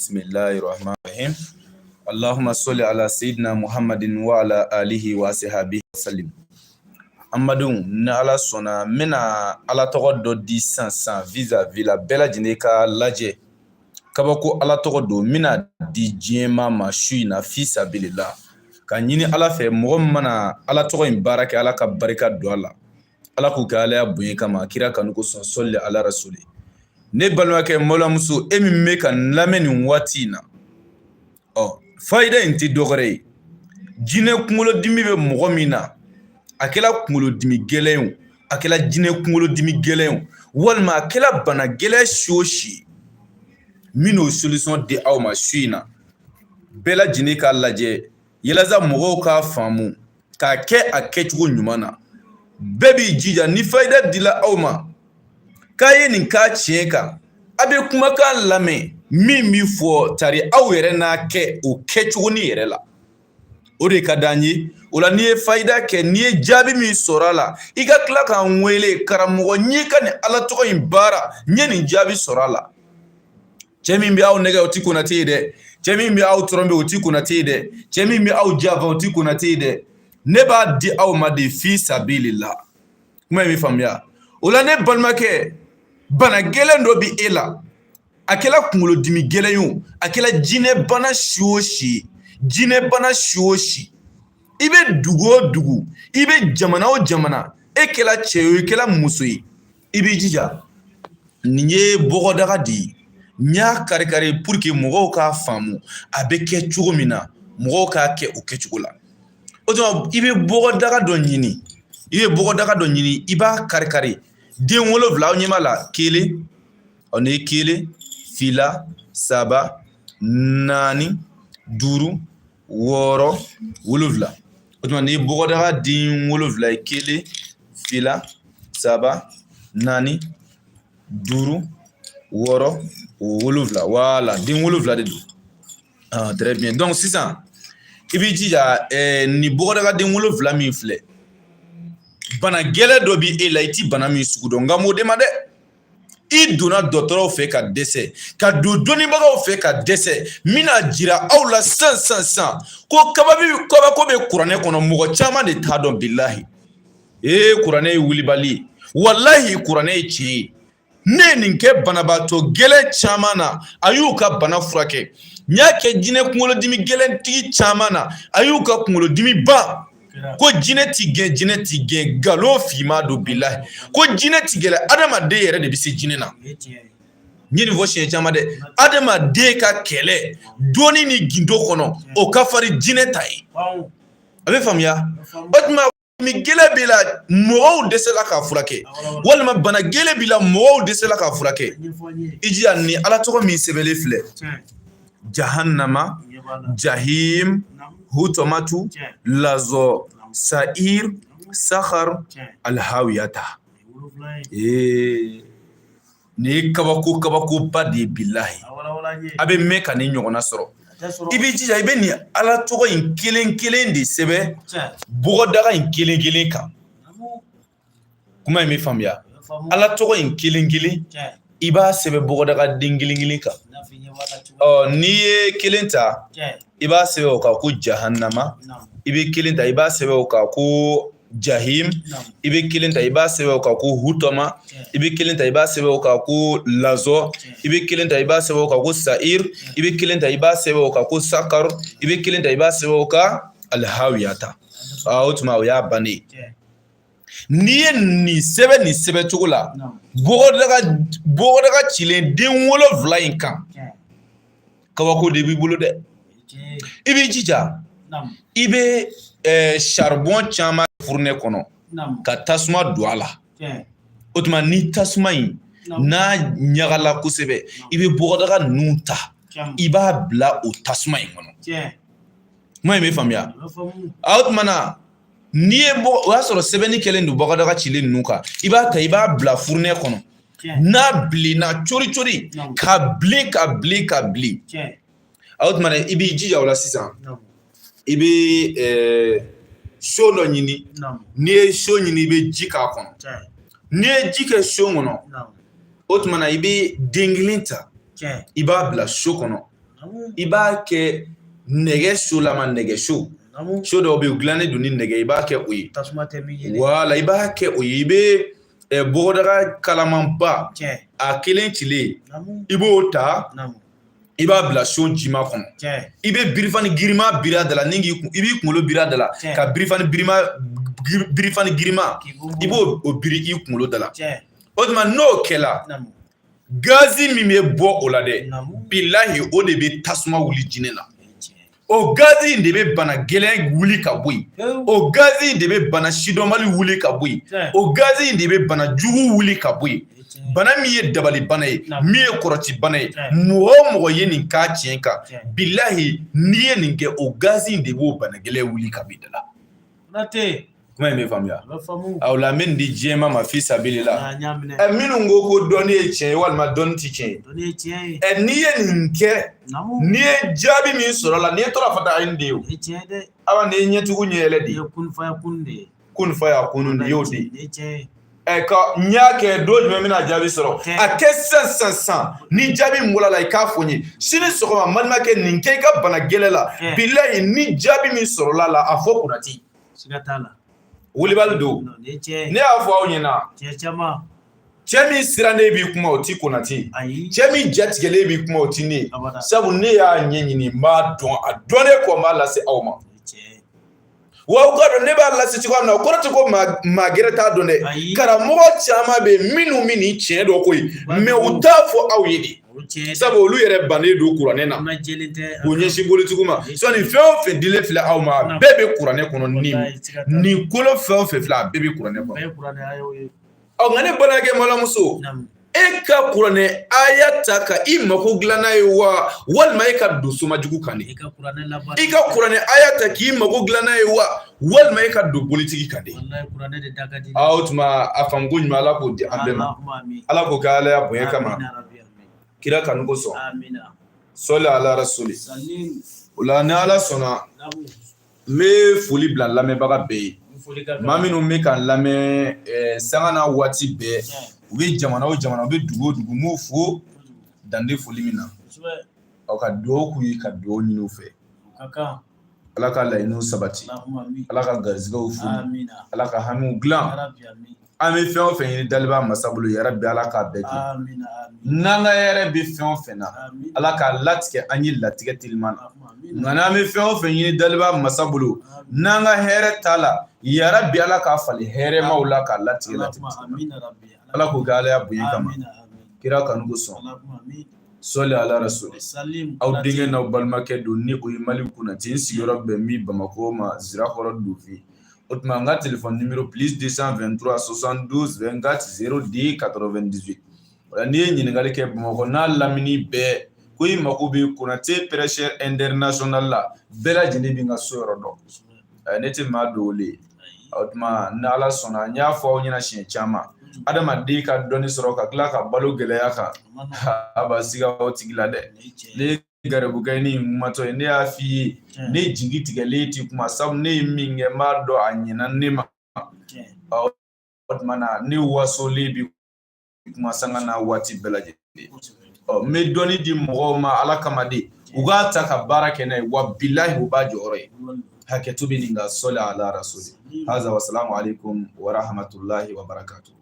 Bismillahirrahmanirrahim. Allahumma salli ala sayyidina Muhammadin wa ala alihi wa sahbihi wasallim. An badenw, ni Ala sɔnna, n bɛna Ala tɔgɔ dɔ di sisan sisan vis-à-vis la, bɛɛ lajɛlen ka lajɛ. Kabako Ala tɔgɔ don, n bɛna di diɲɛmaa ma su in na fi sabilillah, ka ɲini Ala fɛ, mɔgɔ min mana Ala tɔgɔ in baara kɛ, Ala ka barika don a la, Ala k'u kɛ Alaya bonya kama, kira kanu kosɔn, sɔli ala rasuli. Ne balimakɛ, balimamuso, e min bɛ ka n lamɛn nin waati in na, ɔ fayida in tɛ dɔwɛrɛ ye. Jinɛ kunkolodimi bɛ mɔgɔ min na, a kɛra kunkolodimi gɛlɛn ye o, a kɛra jinɛ kunkolodimi gɛlɛn ye o, walima a kɛra bana gɛlɛn si o si, n bɛn'o solution di aw ma su in na. Bɛɛ lajɛlen k'a lajɛ yalasa mɔgɔw k'a faamu k'a kɛ a kɛcogo ɲuman na. Bɛɛ b'i jija, ni fayida dila aw ma k'a ye nin k'a tiɲɛ kan, a bɛ kumakan lamɛn min bɛ fɔ tari, aw yɛrɛ n'a kɛ o kɛcogo ni yɛrɛ la, o de ka d'an ye. O la, n'i ye fayida kɛ, n'i ye jaabi min sɔrɔ a la, i ka tila k'an wele: karamɔgɔ, n ye ka nin Ala tɔgɔ in baara, n ye nin jaabi sɔrɔ a la. Cɛ min bɛ aw nɛgɛ, o ti Konate ye dɛ. Cɛ min bɛ aw tromper, o ti Konate ye dɛ. Cɛ min bɛ aw janfa, o ti Konate ye dɛ. Ne b'a di aw ma de fi sabilillah. Kuma in bɛ faamuya. O la, ne balimakɛ, bana gɛlɛn dɔ bɛ e la, a kɛra kunkolodimi gɛlɛn ye o, a kɛra jinɛ bana si o si ye, jinɛ bana si o si, i bɛ dugu o dugu, i bɛ jamana o jamana, e kɛra cɛ ye o, i kɛra muso ye, i b'i jija. Nin ye bɔgɔdaga de ye, n y'a kari kari pour que mɔgɔw k'a faamu a bɛ kɛ cogo min na, mɔgɔw k'a kɛ o kɛcogo la. O tuma, i bɛ bɔgɔdaga dɔ ɲini, i bɛ bɔgɔdaga dɔ ɲini, i b'a kari kari den 7. Aw ɲɛ b'a la, kelen, ɔ nin ye kelen, fila, saba, naani, duuru, wɔɔrɔ, 7. O tuma, nin ye bɔgɔdaga den 7 ye: kelen, fila, saba, naani, duuru, wɔɔrɔ, 7. Voilà, den 7 de don. Ah, très bien. Donc sisan, i b'i jija, nin bɔgɔdaga den 7 min filɛ, bana gɛlɛn dɔ b'i e la, i ti bana min sugu dɔn, nka m'o de ma dɛ. I donna dɔgɔtɔrɔw fɛ ka dɛsɛ, ka don dɔnnibagaw fɛ ka dɛsɛ. N bɛna jira aw la sisan sisan sisan ko kabako bɛ kuranɛ kɔnɔ. Mɔgɔ caman de t'a dɔn. Bilahi, ee, kuranɛ ye wulibali ye. Walahi, kuranɛ ye tiɲɛ ye. Ne ye nin kɛ banabaatɔ gɛlɛn caman na, a y'u ka bana furakɛ. N y'a kɛ jinɛ kunkolodimi gɛlɛntigi caman na, a y'u ka kunkolodimi ban. Ko jinɛ ti gɛn, jinɛ ti gɛn, nkalon finman don. Bilahi, ko jinɛ ti gɛlɛn, adamaden yɛrɛ de bɛ se jinɛ na. N ye nin fɔ siɲɛ caman dɛ. Adamaden ka kɛlɛ dɔɔni ni gindo kɔnɔ, o ka farin jinɛ ta ye. A bɛ faamuya. O tuma, mi gɛlɛn b'i la, mɔgɔw dɛsɛla k'a furakɛ, walima bana gɛlɛn b'i la, mɔgɔw dɛsɛla k'a furakɛ, i jija, ni Ala tɔgɔ min sɛbɛnlen filɛ: jahannama, jahim, hutamatu, lazɔ, sa'ir, sakhar, alhawiyata. Ee, nin ye kabako kabakoba de ye. Bilahi, a bɛ mɛn ka nin ɲɔgɔnna sɔrɔ. I b'i jija, i bɛ nin Ala tɔgɔ in kelen kelen de sɛbɛn bɔgɔdaga in kelen kelen kan. Kuma in bɛ faamuya. Ala tɔgɔ in kelen kelen, i b'a sɛbɛn bɔgɔdaga den kelen kelen kan. Ɔ, n'i ye kelen ta, i b'a sɛbɛn o kan ko jahannama. I bɛ kelen ta, i b'a sɛbɛn o kan ko jahim. I bɛ kelen ta, i b'a sɛbɛn o kan ko hutama. I bɛ kelen ta, i b'a sɛbɛn o kan ko lazɔ. I bɛ kelen ta, i b'a sɛbɛn o kan ko sa'ir. I bɛ kelen ta, i b'a sɛbɛn o kan ko sakar. I bɛ kelen ta, i b'a sɛbɛn o kan alhawiyata. O tuma, o y'a bannen ye. N'i ye nin sɛbɛn nin sɛbɛn cogo la bɔgɔdaga cilen den 7 in kan, kabako de b'i bolo dɛ. I b'i jija, i bɛ charbon caman fourneau kɔnɔ ka tasuma don a la. O tuma, ni tasuma in n'a ɲagala kosɛbɛ, i bɛ bɔgɔdaga ninnu ta, i b'a bila o tasuma in kɔnɔ. Kuma in bɛ faamuya. O tuma na, n'i ye bɔ, o y'a sɔrɔ sɛbɛnni kɛlen don bɔgɔdaga cilen ninnu kan, i b'a ta, i b'a bila fourneau kɔnɔ. N'a bilenna cori cori, ka bilen, ka bilen, ka bilen, o tuma na, i b'i jija o la sisan, i bɛ seau dɔ ɲini. N'i ye seau ɲini, i bɛ ji k'a kɔnɔ. N'i ye ji kɛ seau kɔnɔ, o tuma na, i bɛ den kelen ta, i b'a bila seau kɔnɔ. I b'a kɛ nɛgɛ solama, nɛgɛ so, so dɔw bɛ yen u dilannen don ni nɛgɛ, i b'a kɛ o ye. Wala i b'a kɛ o ye. I bɛ bɔgɔdaga kalamanba a kelen cilen, i b'o ta, i b'a bila so jima kɔnɔ. I bɛ birifani girima biri a da la, ni k'i i b'i kunkolo biri a da la, ka birifani girima, i b'o o biri i kunkolo da la. O tuma n'o kɛla, gazi min bɛ bɔ o la dɛ, bilahi, o de bɛ tasuma wuli jinɛ na. O gazi in de bɛ bana gɛlɛn wuli ka bɔ yen. O gazi in de bɛ bana sidɔnbali wuli ka bɔ yen. O gazi in de bɛ bana jugu wuli ka bɔ yen, bana min ye dabali bana ye, min ye kɔrɔti bana ye. Mɔgɔ o mɔgɔ ye nin k'a tiɲɛ kan, bilahi, n'i ye nin kɛ, o gazi in de b'o bana gɛlɛn wuli ka bɔ i da la. Kuma in bɛ faamuya aw la. N bɛ nin di diɲɛmaa ma fi sabilila. Ɛ, minnu ko ko dɔnni ye tiɲɛ ye walima dɔnni tɛ tiɲɛ ye, ɛ, n'i ye nin kɛ, n'i ye jaabi min sɔrɔ a la, n'i ye tɔrɔ fata ayi de ye o. Awa, nin ye ɲɛtugu ɲɛ yɛlɛ de ye. Kun fa ya kun nin y'o de ye. Ɛ, ka n y'a kɛ don jumɛn, bɛna jaabi sɔrɔ? A kɛ sisan sisan sisan, ni jaabi min bɔra la, i k'a fɔ n ye sini sɔgɔma. N balimakɛ, nin kɛ i ka bana gɛlɛn la. Bilahi, ni jaabi min sɔrɔla la, a fɔ Konate. Siga t'a la. Wulibali don. Ne y'a fɔ aw ɲɛna, cɛ min sirannen b'i kuma, o ti Konate. Cɛ min jatigɛlen b'i kuma, o ti ne ye. Sabu ne y'a ɲɛɲini, n b'a dɔn, a dɔnnen kɔ, n b'a lase aw ma. Wa aw k'a dɔn, ne b'a lase cogoya min na, o kɔrɔ tɛ ko maa gɛrɛ t'a dɔn dɛ. Karamɔgɔ caman bɛ yen minnu bɛ nin tiɲɛ dɔn koyi, mais u t'a fɔ aw ye de, sabu olu yɛrɛ bannen don kuranɛ na k'u ɲɛsin bolitigiw ma. Sɔni fɛn o fɛn dilen filɛ aw ma, a bɛɛ bɛ kuranɛ kɔnɔ. Nin kolo fɛn o fɛn filɛ, a bɛɛ bɛ kuranɛ kɔnɔ. Ɔ, nka ne balimakɛ, balimamuso, e ka kuranɛ aya ta ka i mako dilan n'a ye wa, walima e ka don somajugu kan de? I ka kuranɛ aya ta k'i mako dilan n'a ye wa, walima e ka don bolitigi kan de? O tuma a faamuko ɲuman, Ala k'o di an bɛɛ ma. Ala k'o kɛ Ala ya bonya kama, kira kanu kosɔn. Sɔli ala rasuli. O la, ni Ala sɔnna, n bɛ foli bila lamɛnbaga bɛɛ ye, maa minnu bɛ ka n lamɛn sanga n'a waati bɛɛ, u bɛ jamana o jamana, u bɛ dugu o dugu, n b'u fo dan tɛ foli min na. Aw ka dugawu k'u ye, ka dugawu ɲini u fɛ. Ala ka laɲiniw sabati, Ala ka garisɛgɛw foni, Ala ka hamiw dilan. An bɛ fɛn o fɛn ɲini daliba masa bolo, yarabi, Ala k'a bɛɛ kɛ. N'an ka hɛrɛ bɛ fɛn o fɛn na, Ala k'a latigɛ an ye latigɛ teliman na. Nka n'an bɛ fɛn o fɛn ɲini daliba masa bolo, n'an ka hɛrɛ t'a la, yarabi, Ala k'a falen hɛrɛmaw la, k'a latigɛ latigɛ. Ala k'o kɛ Ala ya bonya kama, kira kanu kosɔn. Sɔli ala rasuli. Aw denkɛ n'aw balimakɛ don, ni o ye Mali Konate. N sigiyɔrɔ bɛn min Bamakɔ ma, Zirakɔrɔ Dofi. O tuma n ka téléphone numéro plus 223 72 24 02 98. O la, n'i ye ɲininkali kɛ Bamakɔ n'a lamini bɛɛ, ko i mako bɛ Konate prêcheur international la, bɛɛ lajɛlen bɛ n ka so yɔrɔ dɔn. Ne tɛ maa dogolen ye. O tuma ni Ala sɔnna, n y'a fɔ aw ɲɛna siɲɛ caman, adamaden ka dɔnni sɔrɔ ka tila ka balo gɛlɛya kan, a ba siga o tigi la dɛ. Ne ye garibukɛ ni kumatɔ ye, ne y'a f'i ye, ne jigi tigɛlen ti kuma, sabu ne ye min kɛ, n b'a dɔn a ɲɛna ne ma. O tuma na ne wasolen bi kuma sanga n'a waati bɛɛ lajɛlen. Ɔ, n bɛ dɔnni di mɔgɔw ma Ala kama de, u k'a ta ka baara kɛ n'a ye, wa bilahi, u b'a jɔyɔrɔ ye. Hakɛto bɛ nin kan. Sɔli ala rasuli. Haza, wasalamu alaikum wa rahmatullahi wa barakatuh.